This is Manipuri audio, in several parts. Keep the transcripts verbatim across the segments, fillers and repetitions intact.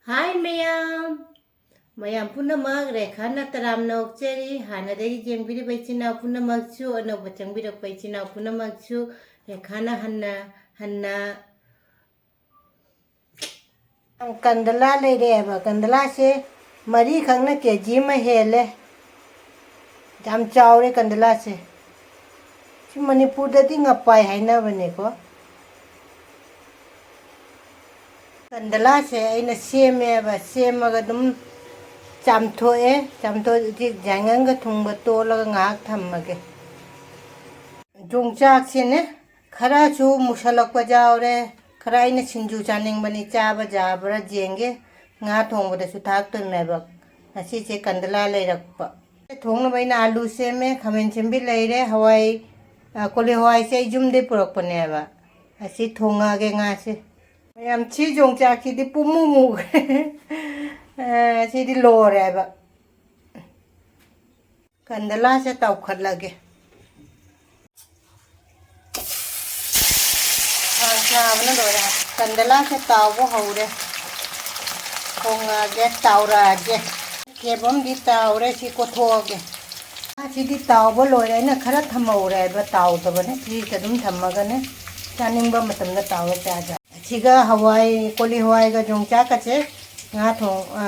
ꯍꯥꯏ ꯃꯌꯥꯝ, ꯃꯌꯥꯝ ꯄꯨꯝꯅꯃꯛ ꯔꯦꯈꯥꯅ ꯇꯔꯥꯝꯅ ꯑꯣꯛꯆꯔꯤ꯫ ꯍꯥꯟꯅꯗꯒꯤ ꯌꯦꯡꯕꯤꯔꯤꯕ ꯏꯆꯤꯟ ꯏꯅꯥꯎ ꯄꯨꯝꯅꯃꯛꯁꯨ, ꯑꯅꯧꯕ ꯆꯪꯕꯤꯔꯛꯄ ꯏꯆꯤꯟ ꯏꯅꯥꯎ ꯄꯨꯝꯅꯃꯛꯁꯨ ꯔꯦꯈꯥꯅ ꯍꯟꯅ ꯍꯟꯅ ꯀꯟꯗꯂꯥ ꯂꯩꯔꯛꯑꯦꯕ꯫ ꯀꯟꯗꯂꯥꯁꯦ ꯃꯔꯤꯈꯛꯅ ꯀꯦ ꯖꯤ ꯑꯃ ꯍꯦꯜꯂꯦ꯫ ꯌꯥꯝ ꯆꯥꯎꯔꯦ ꯀꯟꯗꯂꯥꯁꯦ꯫ ꯁꯤ ꯃꯅꯤꯄꯨꯔꯗꯗꯤ ꯉꯄꯥꯏ ꯍꯥꯏꯅꯕꯅꯦꯀꯣ꯫ ꯀꯟꯗꯂꯥꯁꯦ ꯑꯩꯅ ꯁꯦꯝꯃꯦꯕ, ꯁꯦꯝꯃꯒ ꯑꯗꯨꯝ ꯆꯥꯝꯊꯣꯛꯑꯦ꯫ ꯆꯥꯝꯊꯣꯛꯑꯗꯤ ꯌꯥꯏꯉꯪꯒ ꯊꯨꯝꯒ ꯇꯣꯠꯂꯒ ꯉꯥꯏꯍꯥꯛ ꯊꯝꯃꯒꯦ꯫ ꯌꯣꯡꯆꯥꯛꯁꯤꯅꯦ, ꯈꯔꯁꯨ ꯃꯨꯁꯜꯂꯛꯄ ꯌꯥꯎꯔꯦ, ꯈꯔ ꯑꯩꯅ ꯁꯤꯡꯖꯨ ꯆꯥꯅꯤꯡꯕꯅꯤ, ꯆꯥꯕ ꯌꯥꯕ꯭ꯔꯥ ꯌꯦꯡꯒꯦ꯫ ꯉꯥ ꯊꯣꯡꯕꯗꯁꯨ ꯊꯥꯛꯇꯣꯏꯅꯦꯕ꯫ ꯉꯁꯤꯁꯦ ꯀꯟꯗꯂꯥ ꯂꯩꯔꯛꯄ꯫ ꯊꯣꯡꯅꯕ ꯑꯩꯅ ꯑꯥꯂꯨ ꯁꯦꯝꯃꯦ, ꯈꯥꯃꯦꯟ ꯁꯦꯝꯕꯤ ꯂꯩꯔꯦ, ꯍꯋꯥꯏ, ꯑ, ꯀꯣꯂꯤ ꯍꯋꯥꯏꯁꯦ ꯑꯩ ꯌꯨꯝꯗꯩ ꯄꯨꯔꯛꯄꯅꯦꯕ꯫ ꯑꯁꯤ ꯊꯣꯡꯉꯛꯑꯒꯦ ꯉꯥꯁꯦ꯫ ꯃꯌꯥꯝ, ꯁꯤ ꯌꯣꯡꯆꯥꯛꯁꯤꯗꯤ ꯄꯨꯝꯃꯨ ꯃꯨꯈ꯭ꯔꯦ꯫ ꯑ, ꯁꯤꯗꯤ ꯂꯣꯔꯦꯕ꯫ ꯀꯟꯗꯂꯥꯁꯦ ꯇꯥꯎꯈꯠꯂꯒꯦ꯫ ꯈꯥꯡ ꯁꯥꯕꯅ ꯂꯣꯏꯔꯦ꯫ ꯀꯟꯗꯂꯥꯁꯦ ꯇꯥꯎꯕ ꯍꯧꯔꯦ꯫ ꯊꯣꯡꯉꯛꯑꯒꯦ, ꯇꯥꯎꯔꯛꯑꯒꯦ꯫ ꯀꯦꯞ ꯑꯃꯗꯤ ꯇꯥꯎꯔꯦ, ꯁꯤ ꯀꯣꯠꯊꯣꯛꯑꯒꯦ꯫ ꯑꯁꯤꯗꯤ ꯇꯥꯎꯕ ꯂꯣꯏꯔꯦ꯫ ꯑꯩꯅ ꯈꯔ ꯊꯝꯍꯧꯔꯦ ꯍꯥꯏꯕ, ꯇꯥꯎꯗꯕꯅꯦ꯫ ꯐ꯭ꯔꯤꯖꯇ ꯑꯗꯨꯝ ꯊꯝꯃꯒꯅꯦ, ꯆꯥꯅꯤꯡꯕ ꯃꯇꯝꯗ ꯇꯥꯎꯔ ꯆꯥꯖ꯫ ꯁꯤꯒ ꯍꯋꯥꯏ, ꯀꯣꯂꯤ ꯍꯋꯥꯏꯒ ꯌꯣꯡꯆꯥꯛꯀꯁꯦ ꯉꯥ ꯊꯣꯡ-, ꯑ,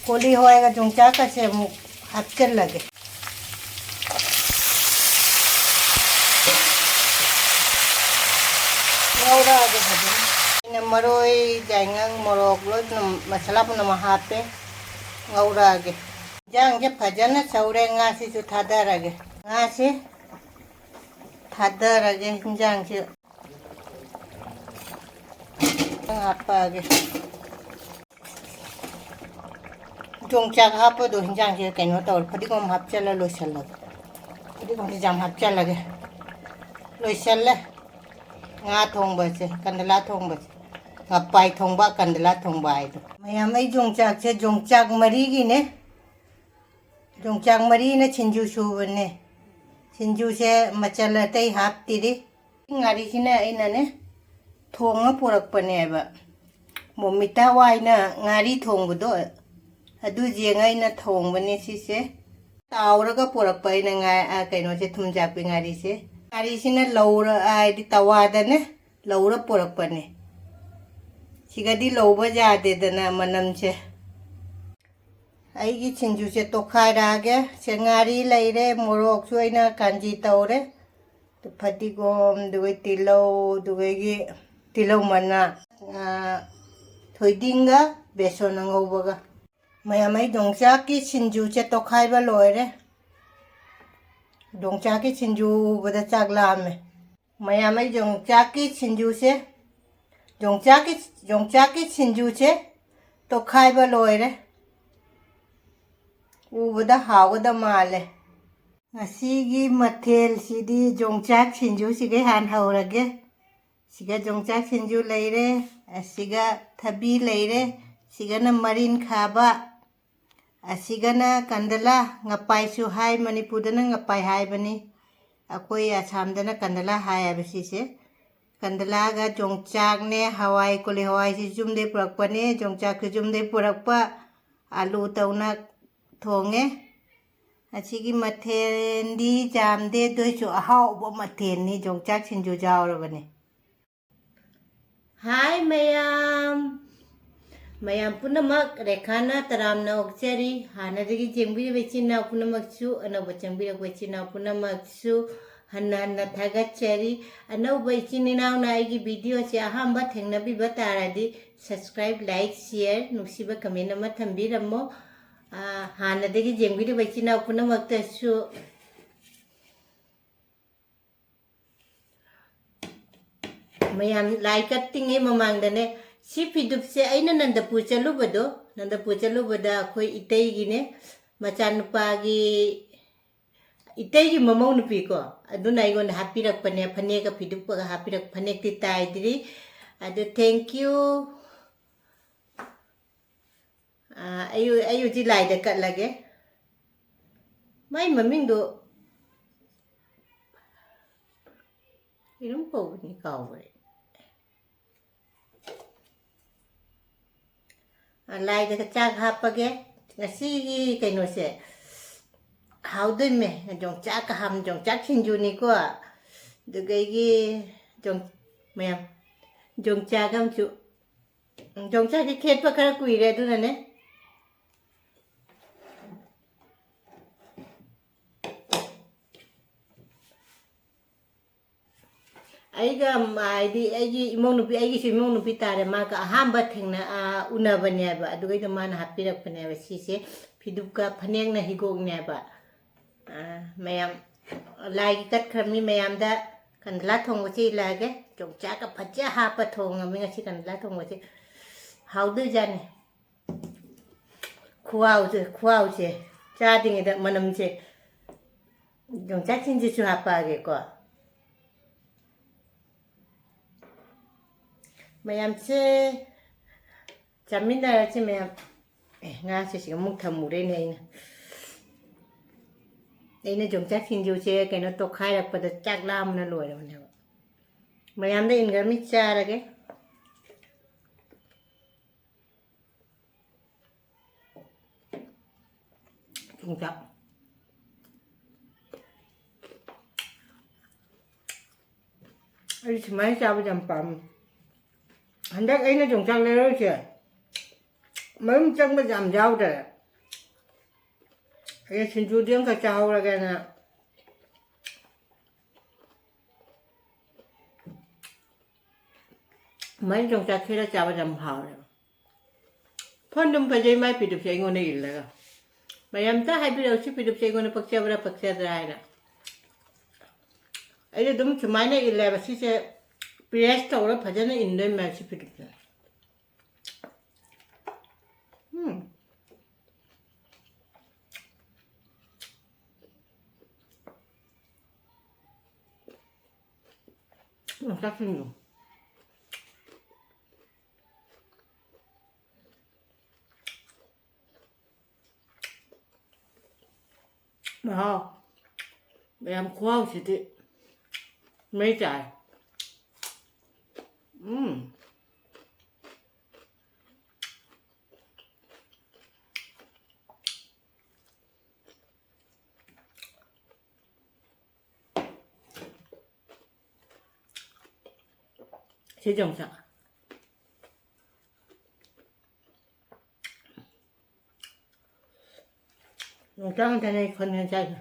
ꯀꯣꯂꯤ ꯍꯋꯥꯏꯒ ꯌꯣꯡꯆꯥꯛꯀꯁꯦ ꯑꯃꯨꯛ ꯍꯥꯞꯆꯤꯜꯂꯒꯦ꯫ ꯉꯧꯔꯛꯑꯒꯦ ꯐꯖꯅ꯫ ꯑꯩꯅ ꯃꯔꯣꯏ, ꯌꯥꯏꯉꯪ, ꯃꯣꯔꯣꯛ ꯂꯣꯏ ꯄꯨꯝꯅꯃꯛ, ꯃꯁꯥꯂꯥ ꯄꯨꯝꯅꯃꯛ ꯍꯥꯞꯄꯦ꯫ ꯉꯧꯔꯛꯑꯒꯦ꯫ ꯏꯟꯖꯥꯡꯁꯦ ꯐꯖꯅ ꯁꯧꯔꯦ, ꯉꯥꯁꯤꯁꯨ ꯊꯥꯗꯔꯒꯦ꯫ ꯉꯥꯁꯤ ꯊꯥꯗꯔꯒꯦ ꯏꯟꯖꯥꯡꯁꯤ꯫ ꯍꯥꯞꯄꯛꯑꯒꯦ꯫ ꯌꯣꯡꯆꯥꯛ ꯍꯥꯞꯄꯗꯣ ꯍꯤꯟꯖꯥꯡꯁꯦ ꯀꯩꯅꯣ ꯇꯧꯔꯦ, ꯐꯗꯤꯒꯣꯝ ꯍꯥꯞꯆꯜꯂ ꯂꯣꯏꯁꯜꯂꯒꯦ꯫ ꯐꯗꯤꯒꯣꯝꯁꯦ ꯌꯥꯝ ꯍꯥꯞꯆꯜꯂꯒꯦ꯫ ꯂꯣꯏꯁꯜꯂꯦ꯫ ꯉꯥ ꯊꯣꯡꯕꯁꯦ, ꯀꯟꯗꯂꯥ ꯊꯣꯡꯕꯁꯦ꯫ ꯉꯄꯥꯏ ꯊꯣꯡꯕ, ꯀꯟꯗꯂꯥ ꯊꯣꯡꯕ ꯍꯥꯏꯗꯣ꯫ ꯃꯌꯥꯝ, ꯑꯩ ꯌꯣꯡꯆꯥꯛꯁꯦ ꯌꯣꯡꯆꯥꯛ ꯃꯔꯤꯒꯤꯅꯦ꯫ ꯌꯣꯡꯆꯥꯛ ꯃꯔꯤꯅ ꯁꯤꯡꯖꯨ ꯁꯨꯕꯅꯦ꯫ ꯁꯤꯡꯖꯨꯁꯦ ꯃꯆꯜ ꯑꯇꯩ ꯍꯥꯞꯇꯤꯔꯤ꯫ ꯉꯥꯔꯤꯁꯤꯅ ꯑꯩꯅꯅꯦ ꯊꯣꯡꯉ ꯄꯨꯔꯛꯄꯅꯦꯕ꯫ ꯃꯣꯃꯤꯇꯥ ꯋꯥꯏꯅ ꯉꯥꯔꯤ ꯊꯣꯡꯕꯗꯣ, ꯑꯗꯨ ꯌꯦꯡꯉ ꯑꯩꯅ ꯊꯣꯡꯕꯅꯦ ꯁꯤꯁꯦ꯫ ꯇꯥꯎꯔꯒ ꯄꯨꯔꯛꯄ ꯑꯩꯅ ꯉꯥ-, ꯑ, ꯀꯩꯅꯣꯁꯦ, ꯊꯨꯝꯖꯥꯛꯄꯤ ꯉꯥꯔꯤꯁꯦ꯫ ꯉꯥꯔꯤꯁꯤꯅ ꯂꯧꯔ, ꯍꯥꯏꯗꯤ ꯇꯋꯥꯗꯅꯦ, ꯂꯧꯔ ꯄꯨꯔꯛꯄꯅꯦ꯫ ꯁꯤꯒꯗꯤ ꯂꯧꯕ ꯌꯥꯗꯦꯗꯅ ꯃꯅꯝꯁꯦ꯫ ꯑꯩꯒꯤ ꯁꯤꯡꯖꯨꯁꯦ ꯇꯣꯠꯈꯥꯏꯔꯛꯑꯒꯦ꯫ ꯁꯦ, ꯉꯥꯔꯤ ꯂꯩꯔꯦ, ꯃꯣꯔꯣꯛꯁꯨ ꯑꯩꯅ ꯀꯥꯟꯖꯤ ꯇꯧꯔꯦ, ꯐꯗꯤꯒꯣꯝ, ꯑꯗꯨꯒ ꯇꯤꯜꯍꯧ, ꯑꯗꯨꯒꯒꯤ ꯇꯤꯜꯍꯧ ꯃꯅꯥ, ꯑ, ꯊꯣꯏꯗꯤꯡꯒ ꯕꯦꯁꯣꯟ ꯑꯉꯧꯕꯒ꯫ ꯃꯌꯥꯝ, ꯑꯩ ꯌꯣꯡꯆꯥꯛꯀꯤ ꯁꯤꯡꯖꯨꯁꯦ ꯇꯣꯠꯈꯥꯏꯕ ꯂꯣꯏꯔꯦ꯫ ꯌꯣꯡꯆꯥꯛꯀꯤ ꯁꯤꯡꯖꯨ ꯎꯕꯗ ꯆꯥꯛ ꯂꯥꯝꯃꯦ꯫ ꯃꯌꯥꯝ, ꯑꯩ ꯌꯣꯡꯆꯥꯛꯀꯤ ꯁꯤꯡꯖꯨꯁꯦ, ꯌꯣꯡꯆꯥꯛꯀꯤ, ꯌꯣꯡꯆꯥꯛꯀꯤ ꯁꯤꯡꯖꯨꯁꯦ ꯇꯣꯠꯈꯥꯏꯕ ꯂꯣꯏꯔꯦ꯫ ꯎꯕꯗ ꯍꯥꯎꯒꯗ ꯃꯥꯜꯂꯦ꯫ ꯉꯁꯤꯒꯤ ꯃꯊꯦꯜꯁꯤꯗꯤ ꯌꯣꯡꯆꯥꯛ ꯁꯤꯡꯖꯨꯁꯤꯒꯩ ꯍꯥꯟꯅ ꯍꯧꯔꯒꯦ꯫ ꯁꯤꯒ ꯌꯣꯡꯆꯥꯛ ꯁꯤꯡꯖꯨ ꯂꯩꯔꯦ, ꯑꯁꯤꯒ ꯊꯕꯤ ꯂꯩꯔꯦ, ꯁꯤꯒꯅ ꯃꯔꯤꯟ ꯈꯥꯕ, ꯑꯁꯤꯒꯅ ꯀꯟꯗꯂꯥ, ꯉꯄꯥꯏꯁꯨ ꯍꯥꯏ, ꯃꯅꯤꯄꯨꯔꯗꯅ ꯉꯄꯥꯏ ꯍꯥꯏꯕꯅꯤ, ꯑꯩꯈꯣꯏ ꯑꯁꯥꯝꯗꯅ ꯀꯟꯗꯂꯥ ꯍꯥꯏ ꯍꯥꯏꯕ ꯁꯤꯁꯦ꯫ ꯀꯟꯗꯂꯥꯒ ꯌꯣꯡꯆꯥꯛꯅꯦ, ꯍꯋꯥꯏ, ꯀꯣꯂꯤ ꯍꯋꯥꯏꯁꯤ ꯌꯨꯝꯗꯩ ꯄꯨꯔꯛꯄꯅꯦ, ꯌꯣꯡꯆꯥꯛꯁꯨ ꯌꯨꯝꯗꯩ ꯄꯨꯔꯛꯄ, ꯑꯂꯨ ꯇꯧꯅ ꯊꯣꯡꯉꯦ꯫ ꯑꯁꯤꯒꯤ ꯃꯊꯦꯜꯗꯤ ꯌꯥꯝꯗꯦ, ꯑꯗꯨ ꯑꯣꯏꯁꯨ ꯑꯍꯥꯎꯕ ꯃꯊꯦꯜꯅꯤ, ꯌꯣꯡꯆꯥꯛ ꯁꯤꯡꯖꯨ ꯌꯥꯎꯔꯕꯅꯤ꯫ ꯍꯥꯏ ꯃꯌꯥꯝ! ꯃꯌꯥꯝ ꯄꯨꯝꯅꯃꯛ ꯔꯦꯈꯥꯅ ꯇꯔꯥꯝꯅ ꯑꯣꯛꯆꯔꯤ꯫ ꯍꯥꯟꯅꯗꯒꯤ ꯌꯦꯡꯕꯤꯔꯤꯕ ꯏꯆꯤꯟ ꯏꯅꯥꯎ ꯄꯨꯝꯅꯃꯛꯁꯨ, ꯑꯅꯧꯕ ꯆꯪꯕꯤꯔꯛꯄ ꯏꯆꯤꯟ ꯏꯅꯥꯎ ꯄꯨꯝꯅꯃꯛꯁꯨ ꯍꯟꯅ ꯍꯟꯅ ꯊꯥꯒꯠꯆꯔꯤ꯫ ꯑꯅꯧꯕ ꯏꯆꯤꯟ ꯏꯅꯥꯎꯅ ꯑꯩꯒꯤ videoꯁꯦ ꯑꯍꯥꯟꯕ ꯊꯦꯡꯅꯕꯤꯕ ꯇꯥꯔꯗꯤ, subscribe, like, share, ꯅꯨꯡꯁꯤꯕ comment ꯑꯃ ꯊꯝꯕꯤꯔꯝꯃꯣ꯫ ꯑꯥ, ꯍꯥꯟꯅꯗꯒꯤ ꯌꯦꯡꯕꯤꯔꯤꯕ ꯏꯆꯤꯟ ꯏꯅꯥꯎ ꯄꯨꯝꯅꯃꯛꯇꯁꯨ ꯃꯌꯥꯝ ꯂꯥꯏ ꯀꯠꯇ꯭ꯔꯤꯉꯩ ꯃꯃꯥꯡꯗꯅꯦ, ꯁꯤ ꯐꯤꯗꯨꯞꯁꯦ ꯑꯩꯅ ꯅꯟꯗꯄꯨꯔ ꯆꯠꯂꯨꯕꯗꯣ, ꯅꯟꯗꯄꯨꯔ ꯆꯠꯂꯨꯕꯗ ꯑꯩꯈꯣꯏ ꯏꯇꯩꯒꯤꯅꯦ, ꯃꯆꯥꯅꯨꯄꯥꯒꯤ, ꯏꯇꯩꯒꯤ ꯃꯃꯧ ꯅꯨꯄꯤꯀꯣ, ꯑꯗꯨꯅ ꯑꯩꯉꯣꯟꯗ ꯍꯥꯞꯄꯤꯔꯛꯄꯅꯦ, ꯐꯅꯦꯛꯀ ꯐꯤꯗꯨꯞꯀꯒ ꯍꯥꯞꯄꯤꯔꯛ-, ꯐꯅꯦꯛꯇꯤ ꯇꯥꯏꯗ꯭ꯔꯤ꯫ ꯑꯗꯨ thank you꯫ ꯑꯥ, ꯑꯩ, ꯑꯩ ꯍꯧꯖꯤꯛ ꯂꯥꯏꯗ ꯀꯠꯂꯒꯦ꯫ ꯃꯥꯏ ꯃꯃꯤꯡꯗꯣ ꯀꯩꯅꯣꯝ ꯀꯧꯕꯅꯤ, ꯀꯥꯎꯈ꯭ꯔꯦ꯫ ꯂꯥꯏꯗꯒ ꯆꯥꯛ ꯍꯥꯞꯄꯒꯦ꯫ ꯉꯁꯤꯒꯤ ꯀꯩꯅꯣꯁꯦ ꯍꯥꯎꯗꯣꯏꯃꯦ꯫ ꯌꯣꯡꯆꯥꯛꯀ ꯍꯥꯝ-, ꯌꯣꯡꯆꯥꯛ ꯁꯤꯡꯖꯨꯅꯤꯀꯣ꯫ ꯑꯗꯨꯒꯩꯒꯤ ꯌꯣꯡ-, ꯃꯌꯥꯝ, ꯌꯣꯡꯆꯥꯛ ꯑꯃꯁꯨ, ꯌꯣꯡꯆꯥꯛꯁꯦ ꯈꯦꯠꯄ ꯈꯔ ꯀꯨꯏꯔꯦ ꯑꯗꯨꯅꯅꯦ꯫ ꯑꯩꯒ, ꯍꯥꯏꯗꯤ ꯑꯩꯒꯤ ꯏꯃꯧ ꯅꯨꯄꯤ, ꯑꯩꯒꯤꯁꯨ ꯏꯃꯧ ꯅꯨꯄꯤ ꯇꯥꯔꯦ, ꯃꯥꯒ ꯑꯍꯥꯟꯕ ꯊꯦꯡꯅ-, ꯑ, ꯎꯅꯕꯅꯦꯕ꯫ ꯑꯗꯨꯒꯩꯗꯣ ꯃꯥꯅ ꯍꯥꯞꯄꯤꯔꯛꯄꯅꯦꯕ꯫ ꯁꯤꯁꯦ ꯐꯤꯗꯨꯞꯀ ꯐꯅꯦꯛꯅ ꯍꯤꯒꯣꯛꯅꯦꯕ꯫ ꯑ, ꯃꯌꯥꯝ, ꯂꯥꯏꯒꯤ ꯀꯠꯈ꯭ꯔ ꯃꯤ ꯃꯌꯥꯝꯗ ꯀꯟꯗꯂꯥ ꯊꯣꯡꯕꯁꯤ ꯏꯜꯂꯛꯑꯒꯦ꯫ ꯌꯣꯡꯆꯥꯛꯀ ꯐꯖ ꯍꯥꯞꯄ ꯊꯣꯡꯉꯕꯅꯤ ꯉꯁꯤ ꯀꯟꯗꯂꯥ ꯊꯣꯡꯕꯁꯦ꯫ ꯍꯥꯎꯗꯣꯏꯖꯥꯠꯅꯤ꯫ ꯈꯨꯍꯥꯎꯁꯦ, ꯈꯨꯍꯥꯎꯁꯦ꯫ ꯆꯥꯗ꯭ꯔꯤꯉꯩꯗ ꯃꯅꯝꯁꯦ꯫ ꯌꯣꯡꯆꯥꯛ ꯁꯤꯡꯖꯨꯁꯨ ꯍꯥꯞꯄꯛꯑꯒꯦꯀꯣ꯫ ꯃꯌꯥꯝꯁꯦ ꯆꯥꯃꯤꯟꯅꯔꯁꯤ ꯃꯌꯥꯝ꯫ ꯑꯦ, ꯉꯥꯁꯦ ꯁꯤꯒ ꯑꯃꯨꯛ ꯊꯝꯃꯨꯔꯦꯅꯦ ꯑꯩꯅ꯫ ꯑꯩꯅ ꯌꯣꯡꯆꯥꯛ ꯁꯤꯡꯖꯨꯁꯦ ꯀꯩꯅꯣ ꯇꯣꯠꯈꯥꯏꯔꯛꯄꯗ ꯆꯥꯛ ꯂꯥꯝꯕꯅ ꯂꯣꯏꯔꯕꯅꯦꯕ꯫ ꯃꯌꯥꯝꯗ ꯏꯟꯈ꯭ꯔꯃꯤ ꯆꯥꯔꯒꯦ꯫ ꯌꯣꯡꯆꯥꯛ꯫ ꯑꯩ ꯁꯨꯃꯥꯏꯅ ꯆꯥꯕꯁꯦ ꯌꯥꯝ ꯄꯥꯝꯃꯤ꯫ ꯍꯟꯗꯛ ꯑꯩꯅ ꯌꯣꯡꯆꯥꯛ ꯂꯩꯔꯛꯏꯁꯦ ꯃꯔꯨꯝ ꯆꯪꯕꯁꯦ ꯌꯥꯝ ꯌꯥꯎꯗ꯭ꯔꯦ꯫ ꯑꯩ ꯁꯤꯡꯖꯨꯗꯤ ꯑꯃꯈꯛ ꯆꯥꯍꯧꯔꯒꯦꯅ꯫ ꯃꯥꯏ ꯌꯣꯡꯆꯥꯛ ꯈꯦꯠꯂ ꯆꯥꯕꯁꯦ ꯌꯥꯝ ꯍꯥꯎꯋꯦꯕ꯫ ꯐꯣꯟ ꯑꯗꯨꯝ ꯐꯖꯩ ꯃꯥꯏ ꯐꯤꯗꯨꯞꯁꯦ ꯑꯩꯉꯣꯟꯗ ꯏꯜꯂꯒ꯫ ꯃꯌꯥꯝꯇ ꯍꯥꯏꯕꯤꯔꯛꯎ, ꯁꯤ ꯐꯤꯗꯨꯞꯁꯦ ꯑꯩꯉꯣꯟꯗ ꯄꯛꯆꯕ꯭ꯔꯥ ꯄꯛꯆꯗ꯭ꯔꯥ ꯍꯥꯏꯅ꯫ ꯑꯩꯗꯤ ꯑꯗꯨꯝ ꯁꯨꯃꯥꯏꯅ ꯏꯜꯂꯦꯕ꯫ ꯁꯤꯁꯦ press ꯇꯧꯔ ꯐꯖꯅ ꯏꯟꯗꯣꯏꯅꯦ ꯁꯤ ꯐꯤꯗꯨꯞꯁꯦ꯫ ꯎꯝ꯫ ꯌꯣꯡꯆꯥꯛꯁꯤꯡꯗꯣ꯫ ꯃꯍꯥꯎ꯫ ꯃꯌꯥꯝ ꯈꯨꯍꯥꯎꯁꯤꯗꯤ ꯃꯩ ꯇꯥꯏ꯫ ꯎꯝ꯫ ꯁꯤꯁꯦ ꯑꯃꯨꯛ ꯆꯥ꯫ ꯌꯣꯡꯆꯥꯛ ꯉꯥꯛꯇꯅꯦ ꯑꯩ ꯈꯣꯟ ꯉꯥꯟ ꯆꯥꯏꯁꯦ꯫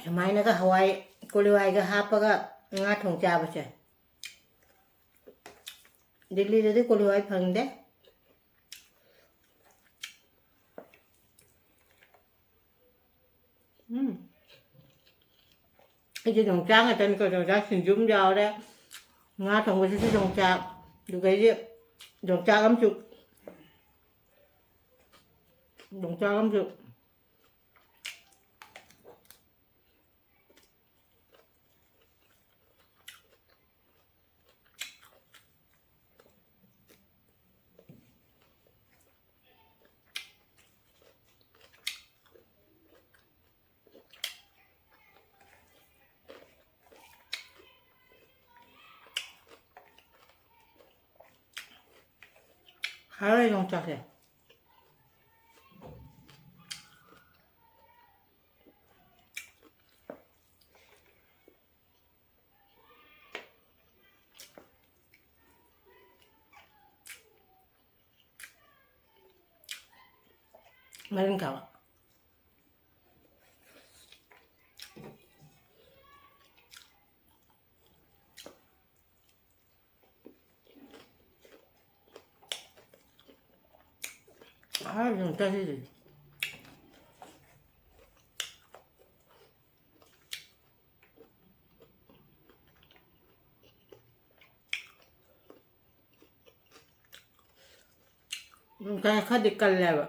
ꯁꯨꯃꯥꯏꯅꯒ ꯍꯋꯥꯏ, ꯀꯣꯂꯤ ꯍꯋꯥꯏꯒ ꯍꯥꯞꯄꯒ ꯉꯥ ꯊꯣꯡ ꯆꯥꯕꯁꯦ꯫ ꯗꯤꯜꯂꯤꯗꯗꯤ ꯀꯣꯂꯤ ꯍꯋꯥꯏ ꯐꯪꯗꯦ꯫ ꯎꯝ꯫ ꯑꯩꯁꯦ ꯌꯣꯡꯆꯥꯛ ꯉꯥꯛꯇꯅꯤꯀꯣ, ꯌꯣꯡꯆꯥꯛ ꯁꯤꯡꯖꯨ ꯑꯃ ꯌꯥꯎꯔꯦ, ꯉꯥ ꯊꯣꯡꯕꯁꯤꯁꯨ ꯌꯣꯡꯆꯥꯛ, ꯑꯗꯨꯗꯩꯗꯤ ꯌꯣꯡꯆꯥꯛ ꯑꯃꯁꯨ, ꯌꯣꯡꯆꯥꯛ ꯑꯃꯁꯨ꯫ ꯍꯥꯎꯔꯦ ꯌꯣꯡꯆꯥꯛꯁꯦ꯫ ꯃꯔꯤꯡ ꯀꯥꯕ꯫ ꯍꯥꯏꯕꯗꯤ ꯑꯝꯇ ꯁꯤꯗꯤ꯫ ꯎꯝ, ꯀꯩꯅꯣ ꯈꯔꯗꯤ ꯀꯜꯂꯦꯕ꯫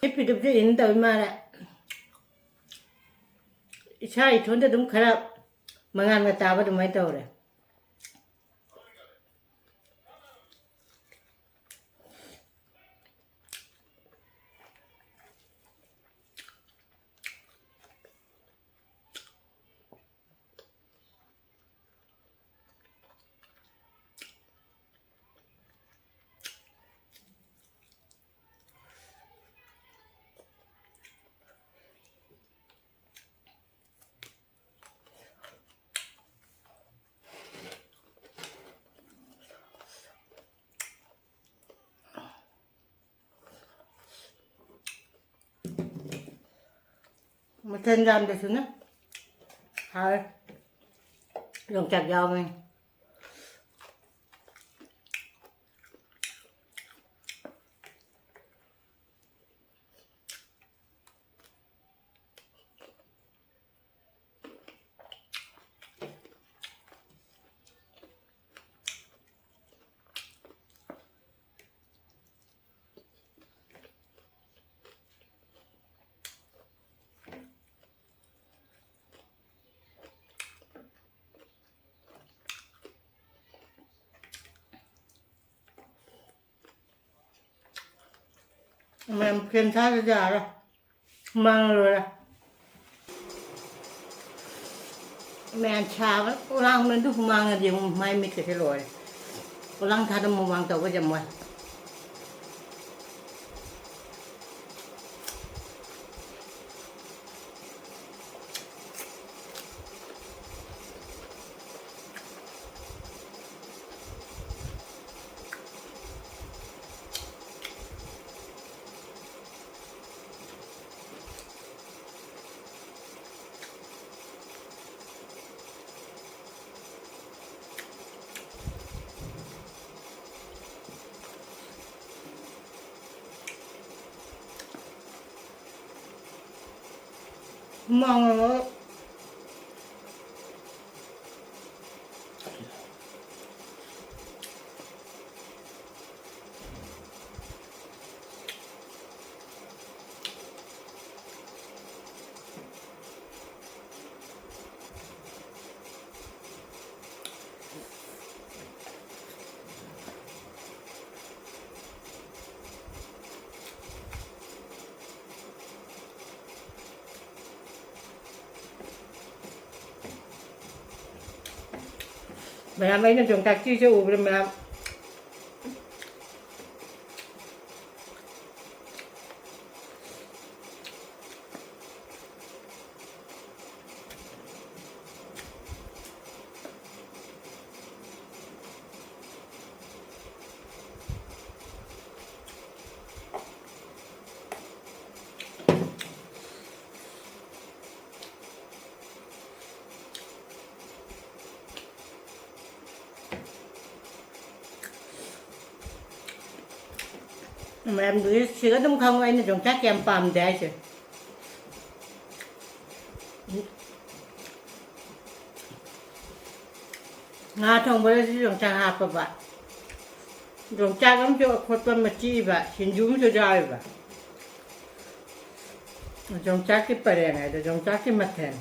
ꯍꯤꯞꯄꯤꯗꯨꯕꯨꯗꯤ ꯏꯟ ꯇꯧꯔꯤ ꯃꯥꯜꯂꯦ꯫ ꯏꯁꯥ ꯏꯊꯣꯟꯗ ꯑꯗꯨꯝ ꯈꯔ ꯃꯉꯥꯜꯒ ꯇꯥꯕ ꯑꯗꯨꯃꯥꯏꯅ ꯇꯧꯔꯦ꯫ ꯃꯊꯦꯜ ꯌꯥꯝꯗꯁꯨꯅ ꯍꯥꯎꯋꯦ꯫ ꯌꯣꯡꯆꯥꯛ ꯌꯥꯎꯕꯅꯤ꯫ ꯃꯌꯥꯝ ꯐꯦꯟ ꯊꯥꯗꯗꯤ ꯌꯥꯔꯣꯏ꯫ ꯍꯨꯃꯥꯡꯅ ꯂꯣꯏꯔꯦ꯫ ꯃꯌꯥꯝ ꯁꯥꯕ ꯂꯥꯡꯕꯗꯨ ꯍꯨꯃꯥꯡꯅꯗꯤ ꯑꯃꯨꯛ ꯃꯥꯏ ꯃꯤꯠꯀꯁꯦ ꯂꯣꯏꯔꯦ꯫ ꯄꯣꯂꯥꯡ ꯊꯥꯗ ꯃꯨꯛꯕꯥꯡ ꯇꯧꯕꯁꯦ ꯌꯥꯝ ꯋꯥꯏ꯫ ꯍꯨꯃꯥꯡꯅ ꯂꯣꯏ꯫ ꯃꯌꯥꯝ ꯑꯩꯅ ꯌꯣꯡꯆꯥꯛ ꯆꯤꯁꯦ ꯎꯕꯗ ꯃꯌꯥꯝ ꯃꯌꯥꯝꯗꯨꯗꯤ ꯁꯤꯒ ꯑꯗꯨꯝ ꯈꯪꯉꯣ ꯑꯩꯅ ꯌꯣꯡꯆꯥꯛ ꯀꯌꯥꯝ ꯄꯥꯝꯗꯦ ꯍꯥꯏꯁꯦ꯫ ꯉꯥ ꯊꯣꯡꯕꯗꯁꯨ ꯌꯣꯡꯆꯥꯛ ꯍꯥꯞꯄꯕ, ꯌꯣꯡꯆꯥꯛ ꯑꯃꯁꯨ ꯑꯈꯣꯠꯄ ꯑꯃ ꯆꯤꯛꯏꯕ, ꯁꯤꯡꯖꯨ ꯑꯃꯁꯨ ꯌꯥꯎꯔꯤꯕ꯫ ꯌꯣꯡꯆꯥꯛꯀꯤ ꯄꯔꯦꯡ ꯍꯥꯏꯗꯣ, ꯌꯣꯡꯆꯥꯛꯀꯤ ꯃꯊꯦꯜ꯫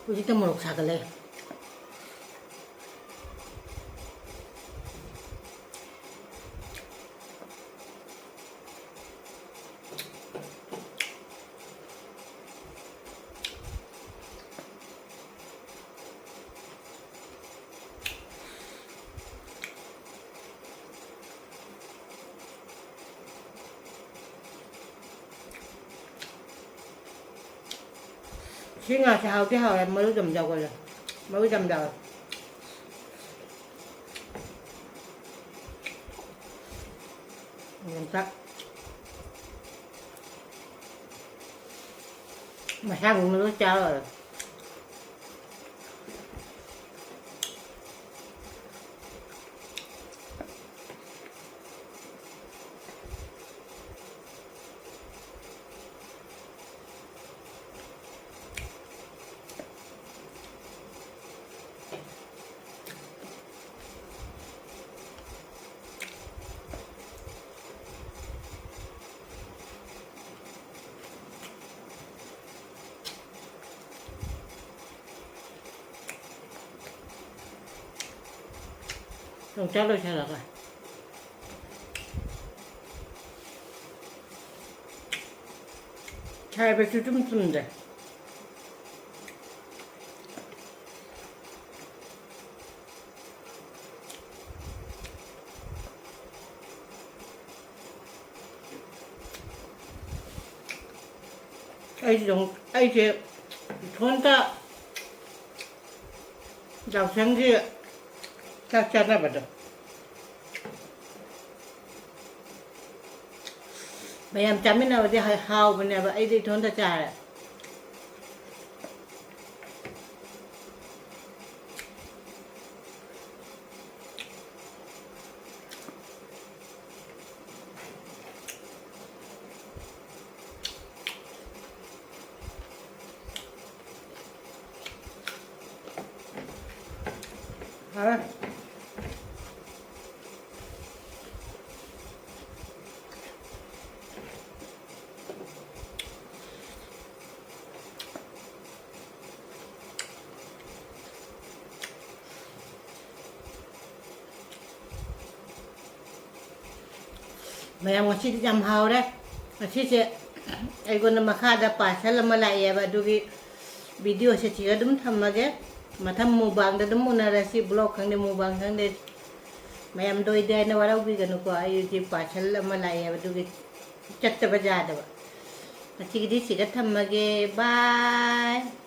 ꯍꯧꯖꯤꯛꯇ ꯃꯣꯔꯣꯛ ꯁꯥꯒꯠꯂꯦ꯫ ꯁꯤ ꯉꯥꯁꯦ ꯍꯥꯎꯗꯤ ꯍꯥꯎꯋꯦ, ꯃꯔꯨ ꯌꯥꯝ ꯌꯥꯎꯒꯜꯂꯦ꯫ ꯃꯔꯨ ꯌꯥꯝ ꯌꯥꯎꯋꯦ꯫ ꯌꯣꯡꯆꯥꯛ ꯃꯁꯥꯒꯨꯝꯕꯗꯣ ꯆꯥꯔ ꯂꯣꯏꯔꯦ꯫ ꯌꯣꯡꯆꯥꯛ ꯂꯣꯏꯁꯤꯜꯂꯒ꯫ ꯁꯥꯏꯕꯁꯨ ꯆꯨꯝ ꯆꯨꯝꯗꯦ꯫ ꯑꯩꯁꯨ ꯑꯗꯨꯝ, ꯑꯩꯁꯦ ꯏꯊꯣꯟꯇ ꯌꯥꯎꯁꯪꯒꯤ ꯆꯥꯛ ꯆꯥꯅꯕꯗꯣ꯫ ꯃꯌꯥꯝ ꯆꯥꯃꯤꯟꯅꯕꯗꯤ ꯍ-, ꯍꯥꯎꯕꯅꯦꯕ꯫ ꯑꯩꯗꯤ ꯏꯊꯣꯟꯇ ꯆꯥꯔꯦ꯫ ꯍꯥꯎꯔꯦ꯫ ꯃꯌꯥꯝ, ꯉꯁꯤꯗꯤ ꯌꯥꯝ ꯍꯥꯎꯔꯦ꯫ ꯉꯁꯤꯁꯦ ꯑꯩꯉꯣꯟꯗ ꯃꯈꯥꯗ parcel ꯑꯃ ꯂꯥꯛꯑꯦꯕ, ꯑꯗꯨꯒꯤ videoꯁꯦ ꯁꯤꯒ ꯑꯗꯨꯝ ꯊꯝꯃꯒꯦ꯫ ꯃꯊꯪ mukbangꯗ ꯑꯗꯨꯝ ꯎꯅꯔꯁꯤ, vlog ꯈꯪꯗꯦ, mukbang ꯈꯪꯗꯦ꯫ ꯃꯌꯥꯝ ꯂꯣꯏꯗꯦ ꯍꯥꯏꯅ ꯋꯥꯔꯧꯕꯤꯒꯅꯨꯀꯣ, ꯑꯩꯗꯤ parcel ꯑꯃ ꯂꯥꯛꯑꯦꯕ, ꯑꯗꯨꯒꯤ ꯆꯠꯇꯕ ꯌꯥꯗꯕ꯫ ꯉꯁꯤꯒꯤꯗꯤ ꯁꯤꯒ ꯊꯝꯃꯒꯦ, bye꯫